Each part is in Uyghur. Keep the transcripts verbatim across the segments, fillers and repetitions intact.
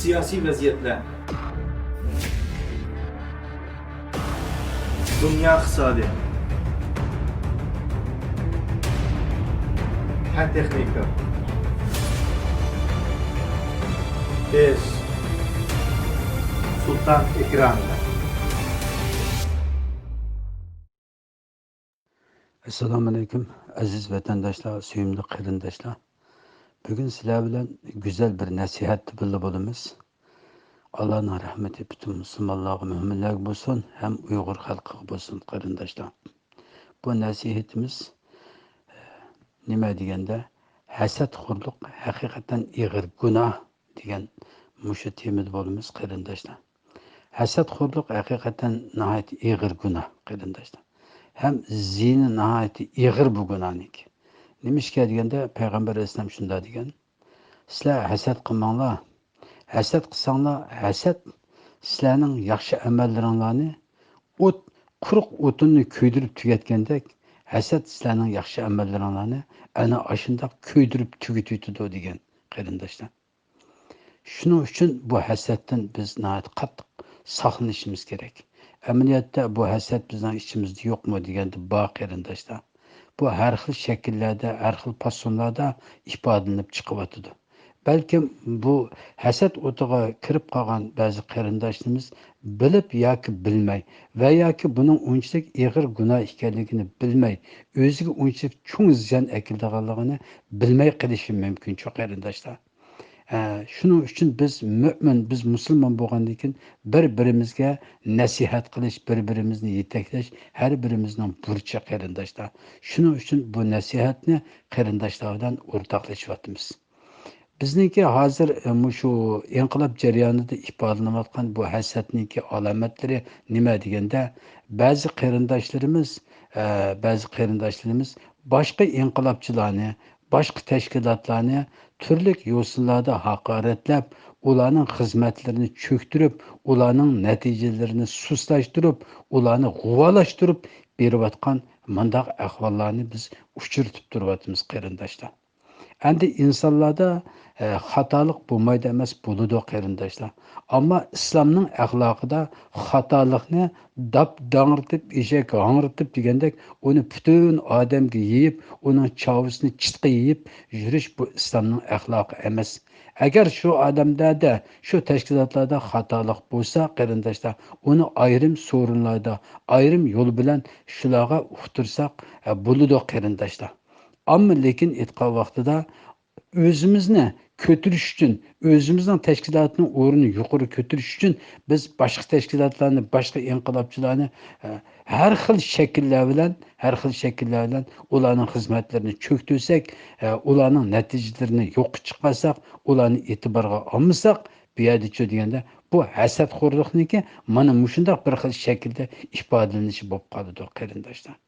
سىياسىي ۋەزىيەتلەر، دۇنيا ئىقتىسادى، پەن تېخنىكا، بىز سۇلتان ئېكرانىدا. ئەسسالامۇئەلەيكۇم، ئەزىز ۋەتەنداشلار، سۆيۈملۈك قېرىنداشلار. بۈگۈن سىلەر بىلەن گۈزەل بىر نەسىھەتتە بىللە بولىمىز. ئاللانىڭ رەھمىتى پۈتۈن مۇسۇلمانلارغا، مۆمىنلەرگە بولسۇن، ھەم ئۇيغۇر خەلقىگە بولسۇن، قېرىنداشلار. بۇ نەسىھىتىمىز، ئە، نېمە دېگەندە، ھەسەتخورلۇق ھەقىقەتەن ئېغىر گۇناھ دېگەن مۇشۇ تېمىدا بولىمىز، قېرىنداشلار. ھەسەتخورلۇق ھەقىقەتەن ناھايىتى ئېغىر گۇناھ، قېرىنداشلار. ھەم زىيىنى ناھايىتى ئېغىر بۇ گۇناھنىڭكى. نېمىشقا دېگەندە، پەيغەمبەر ئەلەيھىسسالام شۇنداق دېگەن، سىلەر ھەسەت قىلماڭلار. ھەسەت قىلساڭلار، ھەسەت سىلەرنىڭ ياخشى ئەمەللىرىڭلارنى ئوت، قۇرۇق ئوتۇننى كۆيدۈرۈپ تۈگەتكەندەك، ھەسەت سىلەرنىڭ ياخشى ئەمەللىرىڭلارنى ئەنە ئاشۇنداق كۆيدۈرۈپ تۈگىتىۋېتىدۇ دېگەن، قېرىنداشلار. شۇنىڭ ئۈچۈن بۇ ھەسەتتىن بىز ناھايىتى قاتتىق ساقلىنىشىمىز كېرەك. ئەمەلىيەتتە بۇ ھەسەت بىزنىڭ ئىچىمىزدە يوقمۇ دېگەندە، بار، قېرىنداشلار. بۇ ھەر خىل شەكىللەردە، ھەر خىل پاسونلاردا ئىپادىلىنىپ چىقىۋاتىدۇ. بەلكىم بۇ ھەسەت ئوتىغا كىرىپ قالغان بەزى قېرىنداشلىرىمىز بىلىپ ياكى بىلمەي ۋە ياكى بۇنىڭ ئۇنچىلىك ئېغىر گۇناھ ئىكەنلىكىنى بىلمەي، ئۆزىگە ئۇنچىلىك چوڭ زىيان ئەكېلىدىغانلىقىنى بىلمەي قېلىشى مۇمكىن، شۇ قېرىنداشلار. ئە، شۇنىڭ ئۈچۈن بىز مۆمىن، بىز مۇسۇلمان بولغاندىن كېيىن بىر-بىرىمىزگە نەسىھەت قىلىش، بىر-بىرىمىزنى يېتەكلەش ھەر بىرىمىزنىڭ بۇرچى، قېرىنداشلار. شۇنىڭ ئۈچۈن بۇ نەسىھەتنى قېرىنداشلار بىلەن ئورتاقلىشىۋاتىمىز. بىزنىڭكى ھازىر، ئە، مۇشۇ ئىنقىلاب جەريانىدا ئىپادىلىنىۋاتقان بۇ ھەسەتنىڭكى ئالامەتلىرى نېمە دېگەندە، بەزى قېرىنداشلىرىمىز، ئە، بەزى قېرىنداشلىرىمىز باشقا ئىنقىلابچىلارنى، باشقا تەشكىلاتلارنى تۈرلۈك يوسۇنلاردا ھاقارەتلەپ، ئۇلارنىڭ خىزمەتلىرىنى چۆكتۈرۈپ، ئۇلارنىڭ نەتىجىلىرىنى سۇسلاشتۇرۇپ، ئۇلارنى غۇۋالاشتۇرۇپ بېرىۋاتقان مۇنداق ئەھۋاللارنى بىز ئۇچرىتىپ تۇرۇۋاتىمىز، قېرىنداشلار. ئەمدى ئىنسانلاردا، ئە، خاتالىق بولمايدۇ ئەمەس، بولىدۇ، قېرىنداشلار. ئەمما ئىسلامنىڭ ئەخلاقىدا خاتالىقنى داپ داڭرىتىپ، ئېشەك ھاڭرىتىپ دېگەندەك، ئۇنى پۈتۈن ئادەمگە يېيىپ، ئۇنىڭ چاۋىسىنى چىتقا يېيىپ يۈرۈش، بۇ ئىسلامنىڭ ئەخلاقى ئەمەس. ئەگەر شۇ ئادەملەردە، شۇ تەشكىلاتلاردا خاتالىق بولسا، قېرىنداشلار، ئۇنى ئايرىم سورۇنلاردا، ئايرىم يول بىلەن شۇلارغا ئۇقتۇرساق، ئە، بولىدۇ، قېرىنداشلار. ئەمما لېكىن ئېيتقان ۋاقتىدا ئۆزىمىزنى كۆتۈرۈش ئۈچۈن، ئۆزىمىزنىڭ تەشكىلاتنىڭ ئورنىنى يۇقىرى كۆتۈرۈش ئۈچۈن بىز باشقا تەشكىلاتلارنى، باشقا ئىنقىلابچىلارنى، ئە، ھەر خىل شەكىللەر بىلەن، ھەر خىل شەكىللەر بىلەن ئۇلارنىڭ خىزمەتلىرىنى چۆكتۈرسەك، ئە، ئۇلارنىڭ نەتىجىلىرىنى يوققا چىقارساق، ئۇلارنى ئېتىبارغا ئالمىساق، بۇ يەردىچۇ دېگەندە، بۇ ھەسەتخورلۇقنىڭكى مانا مۇشۇنداق بىر خىل شەكىلدە ئىپادىلىنىشى بولۇپ قالىدۇ، قېرىنداشلار.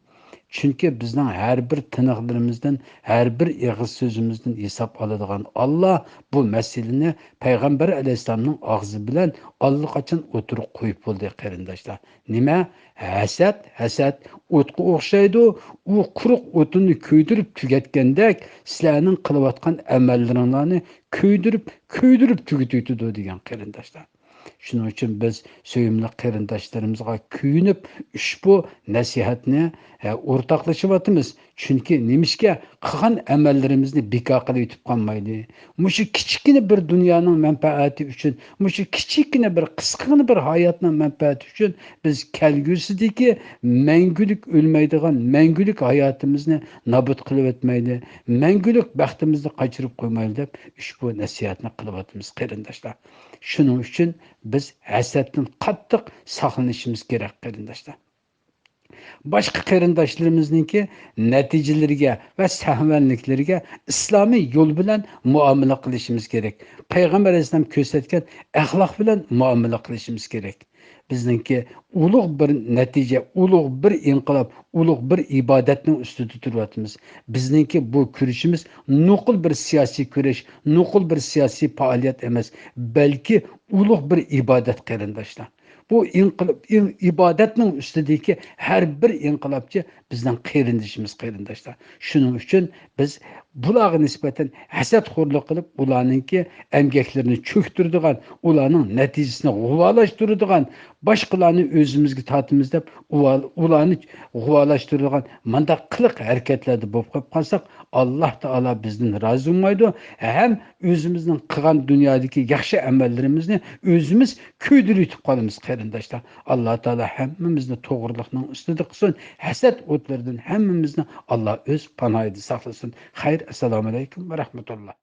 چۈنكى بىزنىڭ ھەر بىر تىنىقلىرىمىزدىن، ھەر بىر ئېغىز سۆزىمىزدىن ھېساب ئالىدىغان ئاللا بۇ مەسىلىنى پەيغەمبەر ئەلەيھىسسالامنىڭ ئاغزى بىلەن ئاللىقاچان ئوتتۇرىغا قويۇپ بولدى، قېرىنداشلار. نېمە؟ ھەسەت، ھەسەت ئوتقا ئوخشايدۇ. ئۇ قۇرۇق ئوتۇننى كۆيدۈرۈپ تۈگەتكەندەك، سىلەرنىڭ قىلىۋاتقان ئەمەللىرىڭلارنى كۆيدۈرۈپ، كۆيدۈرۈپ تۈگىتىۋېتىدۇ دېگەن، قېرىنداشلار. شۇنىڭ ئۈچۈن بىز سۆيۈملۈك قېرىنداشلىرىمىزغا كۆيۈنۈپ، ئۇشبۇ نەسىھەتنى، ئە، ئورتاقلىشىۋاتىمىز. چۈنكى نېمىشقا قىلغان ئەمەللىرىمىزنى بىكار قىلىۋېتىپ قالمايلى. مۇشۇ كىچىككىنە بىر دۇنيانىڭ مەنپەئەتى ئۈچۈن، مۇشۇ كىچىككىنە بىر، قىسقىغىنە بىر ھاياتنىڭ مەنپەئەتى ئۈچۈن بىز كەلگۈسىدىكى مەڭگۈلۈك ئۆلمەيدىغان مەڭگۈلۈك ھاياتىمىزنى نابۇت قىلىۋەتمەيلى. مەڭگۈلۈك بەختىمىزنى قاچۇرۇپ قويمايلى دەپ ئۇشبۇ نەسىھەتنى قىلىۋاتىمىز، قېرىنداشلار. شۇنىڭ ئۈچۈن بىز ھەسەتتىن قاتتىق ساقلىنىشىمىز كېرەك، قېرىنداشلار. باشقا قېرىنداشلىرىمىزنىڭكى نەتىجىلىرىگە ۋە سەھۋەنلىكلىرىگە ئىسلامىي يول بىلەن مۇئامىلە قىلىشىمىز كېرەك. پەيغەمبەر ئەلەيھىسسالام كۆرسەتكەن ئەخلاق بىلەن مۇئامىلە قىلىشىمىز كېرەك. بىزنىڭكى ئۇلۇغ بىر نەتىجە، ئۇلۇغ بىر ئىنقىلاب، ئۇلۇغ بىر ئىبادەتنىڭ ئۈستىدە تۇرۇۋاتىمىز. بىزنىڭكى بۇ كۈرىشىمىز نوقۇل بىر سىياسىي كۈرەش، نوقۇل بىر سىياسىي پائالىيەت ئەمەس، بەلكى ئۇلۇغ بىر ئىبادەت، قېرىنداشلار. بۇ ئىنقىلاب، ئىل-، ئىبادەتنىڭ ئۈستىدىكى ھەر بىر ئىنقىلابچى بىزنىڭ قېرىندىشىمىز، قېرىنداشلار. شۇنىڭ ئۈچۈن بىز بۇلارغا نىسبەتەن ھەسەتخورلۇق قىلىپ، ئۇلارنىڭكى ئەمگەكلىرىنى چۆكتۈرىدىغان، ئۇلارنىڭ نەتىجىسىنى غۇۋالاشتۇرىدىغان، باشقىلارنى ئۆزىمىزگە تارتىمىز دەپ، ئۇلارنى غۇۋالاشتۇرىدىغان مانداق قىلىق ھەرىكەتلەردە بولۇپ قېلىپ قالساق، ئاللا تائالا بىزدىن رازى بولمايدۇ، ھەم ئۆزىمىزنىڭ قىلغان دۇنيادىكى ياخشى ئەمەللىرىمىزنى ئۆزىمىز كۆيدۈرۈۋېتىپ قالىمىز، قېرىنداشلار. ئاللا تائالا ھەممىمىزنى توغرىلىقنىڭ ئۈستىدە قىلسۇن، ھەسەت ئوتلىرىدىن ھەممىمىزنى ئاللا ئۆز پاناھىدا ساقلىسۇن. خەير، ئەسسالامۇ ئەلەيكۇم ۋە رەھمەتۇللا.